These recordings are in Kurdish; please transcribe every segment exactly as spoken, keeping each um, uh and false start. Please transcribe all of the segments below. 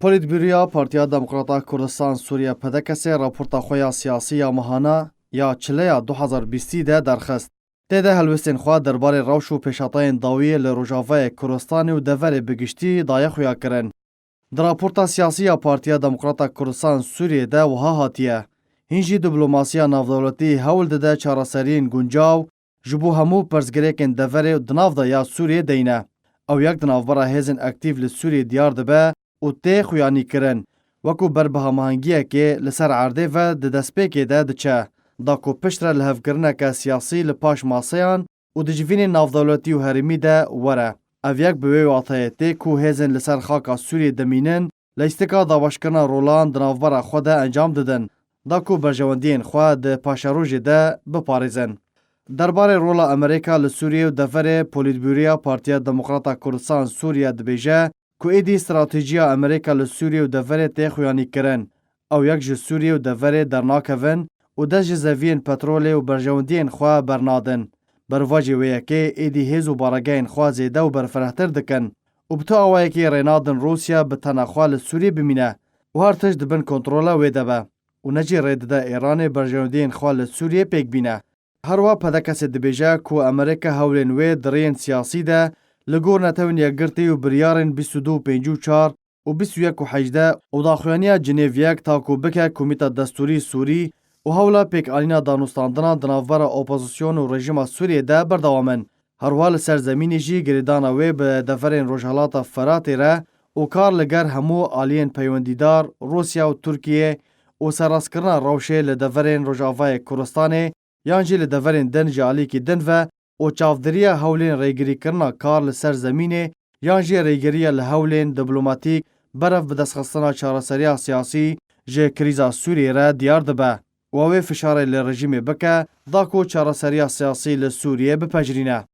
Polîtbûroya Partiya Demokrata Kurdistan Sûriye, P D K S, raporta xwe ya siyasî ya mehana ya çileya du hazar bîstî de derxist. Tê de helwestên xwe derbarê rewş û pêşhatayên dawiyê li Rojavayê Kurdistanê û deverê bi giştî daye xuya kirin. Di raporta siyasî ya Partiya Demokrata Kurdistan Sûriyê de wiha hatiye: Hîn jî diplomasiya navdewletî hewl dide çareseriyên guncaw ji bo hemû pirsgirêkên deverê di nav de ya Sûriyê deyne. Ew yek di navbera hêzên aktîf li Sûriyê diyar dibe û tê xuyanîkirin, wekû ber bi hamahengiyekê li ser erdê ve di destpêkê de diçe, da ku piştre lihevkirineke siyasî li paş maseyan û di civînên navdewletî û herêmî de were. Ev yek bi wê wateyê tê ku hêzên li ser xaka Sûriyê dimînin, leyîstika dabeşkirina rolan di navbera xwe de encam didin, da ku berjewendiyên xwe di paşerojê de biparêzin. Derbarê rola Amerîka li Sûriyê û deverê, Polîtbûroya Partiya Demokrata Kurdistan Sûriye dibêje ku êdî stratejiya Amerîka li Sûriyê û deverê tê xuyanîkirin. Ew yek ji Sûriyê û deverê dernakevin û dest ji zeviyên petrolê û berjewendiyên xwe bernadin. Bervacê wê yekê êdî hêz û baregehên xwe zêde û berfirehtir dikin û bi tu awayekî rê nadin Rûsya bi tena xwe li Sûriyê bimîne û her tişt di bin kontrola wê de be û ne jî rê dide Îranê berjewendiyên xwe li Sûriyê pêk bîne. Herwiha P D K S dibêje ku Amerîka hewlên wê di rêyên siyasî de li gor Netewên Yekgirtî û biryarên bîst û du û pêncî û çar û bîst û yek û hejdeh û daxuyaniya Cinêv yek ta ku bike Komîta Destûrî Sûrî û hewla pêkanîna danûstandinan di navbera opozîsyon û rejîma Sûriyê de berdewam in. Herwiha li ser zemînê jî girêdana wê bi deverên Rojhilata Feratê re û kar li gel hemû aliyên peywendîdar, Rûsya û Tirkiye û serrastkirina rewşê li deverên Rojavayê Kurdistanê yan jî li deverên din ji aliyekî din ve û çavdiriya hewlên rêgirîkirina kar li ser zemînê yan jî rêgiriya li hewlên diplomatîk berev bi destxistina çareseriya siyasî ji krîza Sûriyê re diyar dibe û ew ê fişarê li rejîmê bike da ku çareseriya siyasî li Sûriyê bipejirîne.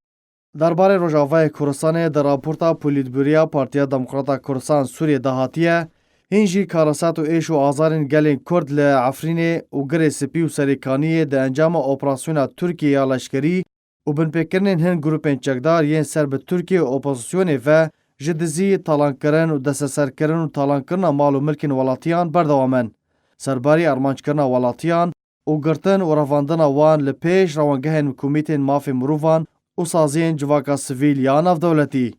Derbarê Rojavayê Kurdistanê di raporta Polîtbûroya Partiya Demokrata Kurdistan Sûriyê de hatiye, hîn jî karesat û êş û azarên gelên Kurd li Efrînê û Girê Spî û Serêkaniyê di encama operasyona Tirkiyê ya leşkerî û binpêkirinên hin grûpên çekdar yên ser bi Tirkiye û opozîsyonê ve ji dizî, talankirin û desteserkirin û talankirina mal û milkên welatiyan berdewam in. Serbarî armanckirina welatiyan û girtin û revandina wan li pêş rewangehên komîtên mafê mirovan û saziyên civaka sivîl ya navdewletî.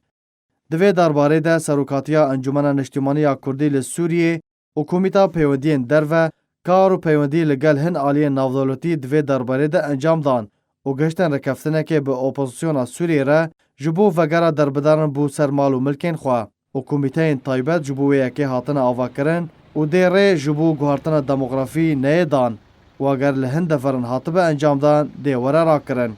Di vê derbarê de Serokatiya Encûmena Niştimanî ya Kurdî li Sûriyê û Komîta Peywendiyên Derve kar û peywendî li gel hin aliyên navdewletî di vê derbarê de encam dan û gihiştin rêkeftinekê bi opozisyona Sûriyê re ji bo vegera derbidaran bû ser mal û milkên xwe û komîteyên taybet ji bo wê yekê hatine avakirin û dê rê ji bo guhertina demografî neyê dan û eger li hin deveran hatibe encamdan dê were rakirin.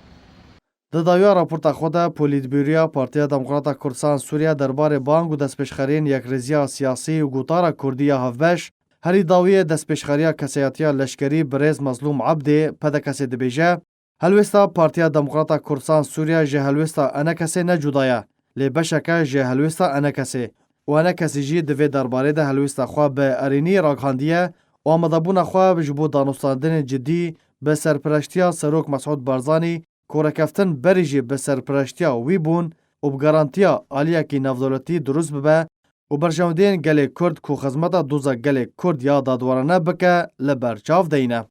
Di dawiya raporta xwe de Polîtbûroya Partiya Demokrata Kurdistan Sûriye derbarê bang û destpêşxeriyên yekrêziya siyasî û gotara kurdî ya hevbeş, herî dawiyê destpêşxeriya kesayetiya leşkerî birêz Mezlûm Ebdê P D K S'ê dibêje, helwêsta Partiya Demokrata Kurdistan Sûriye ji helwêsta E N K S'ê ne cuda ye, lê beşeke ji helwêsta E N K S'ê û E N K S jî di vê derbarê de helwêsta xwe bi erênî ragihandiye û amadebûna xwe ji bo danûstandinên cidî bi serpireştiya Serok Mesûd Barzanî ku rêkeftin berî jî bi serpireştiya wî bûn û bi garantiya aliyekî navdewletî dirust bibe û berjewendiyên gelê Kurd ku xizmeta doza gelê Kurd ya dadwerane bike li ber çav deyne.